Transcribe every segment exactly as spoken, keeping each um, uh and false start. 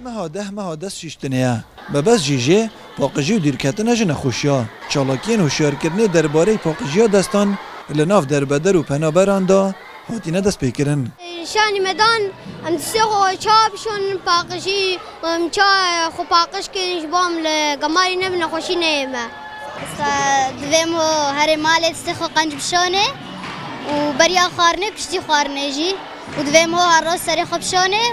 Meha deh meha dest şîştinê ye. Mebest jî jê paqijî û dûrketina ji nexweşiya. Çalakiyên hişyarkirinê derbarê paqijiya destan li nav derbeder û penaberan de hatine destpêkirin. Şanî me dan, em distê xwe çawa bişonin paqijî û em çawa xwe paqij kirin ji bo em li gemarî nebin nexweşî neyê me. Divê em herê malê distê xwe qenc bişonê û beriya xwarinê, piştî xwarinê jî. Û divê em ho her roj serê xwe bişonê.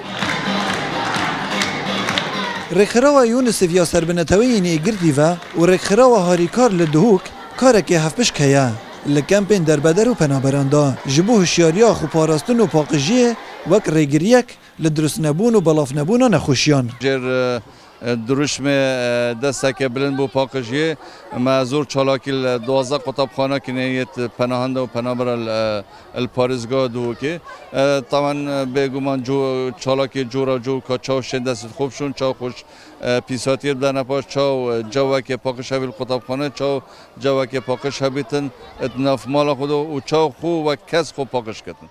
Rêkxirawa UNICEF ya Serbineteweyên Êgirtî ve û Rêkxirawa Harîkar li Duhok karekê hevpişk heye li kempên derbeder û penaberan de. Ji bo hişyariya xweparastin û paqijiyê wek rêgiriyek li dirustnebûn û belavnebûna nexweşiyan. Jêr, e, e, dirûşmê, e, desteke bilind bo paqijiyê. Me zor çalakî li duwazdeh qutabxana kinê yêt penahende û penabera li, e, li parêzgeha Duhokê. E, taban, e, bêguman co-, çalakê cora coka çaw şên dest xwe bişon, çaw xwe, e, pîsatiyê bidene paş, çaw, e, cewekê paqij hebî li qutabxane, çaw cewekê paqij hebîtin, e, di nav mala xwe de û çaw xwe wek kes xwe paqij ketin.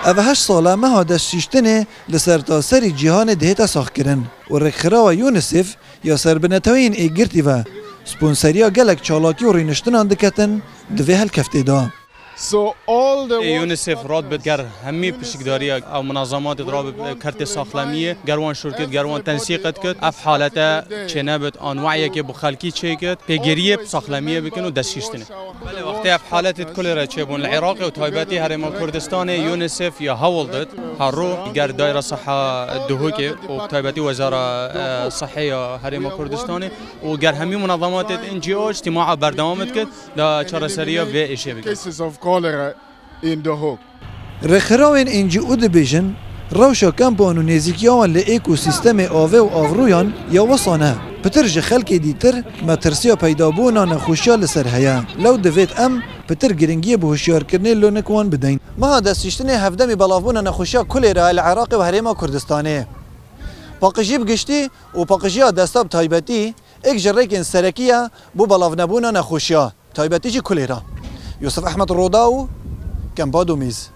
Ev heşt sal e meha destşîştinê li sertaserî cîhanê dihête saxkirin û rêkxirawa UNICEF ya Serbineteweyên Êgirtî ve sponseriya gelek çalakî û rûniştinan diketin di vê helkeftê de. So all the Ê UNICEF rad bid ger hemî pişikdariya ew munazamatê di rabit kertê saxlemiyê, ger wan şûr kit, ger wan tensîqet kit, ev halete çênebit, an we'yekê bi xelkî çêkit, pêgiriyê bi saxlemiyê bikin û destşîştinê. Belê, wextê ev haletê di kulê re çêbûn li Iraqê û taybetî Herêma Kurdistanê, UNICEF ya hewl did, her ro ger Dayra Seha Duhokê û bi taybetî Wezara, e, Sehê ya Herêma Kurdistanê û ger hemî munazamatê N G O îctîmaa berdewam dikit, da çareseriya vê êşê bikin. Cases of cholera in Duhok. Rêkxirawên N G O dibêjin, rewşa kempan û nêzîkiya wan li ekosîstemê avê û avrûyan ya wisa ne. Pitir ji xelkê dîtir metirsiya peydabûna nexweşiya li ser heye. Lew divêt em pitir giringiyê bi hişyarkirinê lonik wan bideyn. Meha destiştinê hevdemî belavbûna nexweşiya kulê re li Iraqê û Herêma Kurdistanê. Paqijî bi giştî û paqijiya desta bi taybetî êk ji rêkên serekî ye bo belavnebûna nexweşiya, taybetî jî kulê re. Yusuf Ehmed Roda û Kempa Domîz.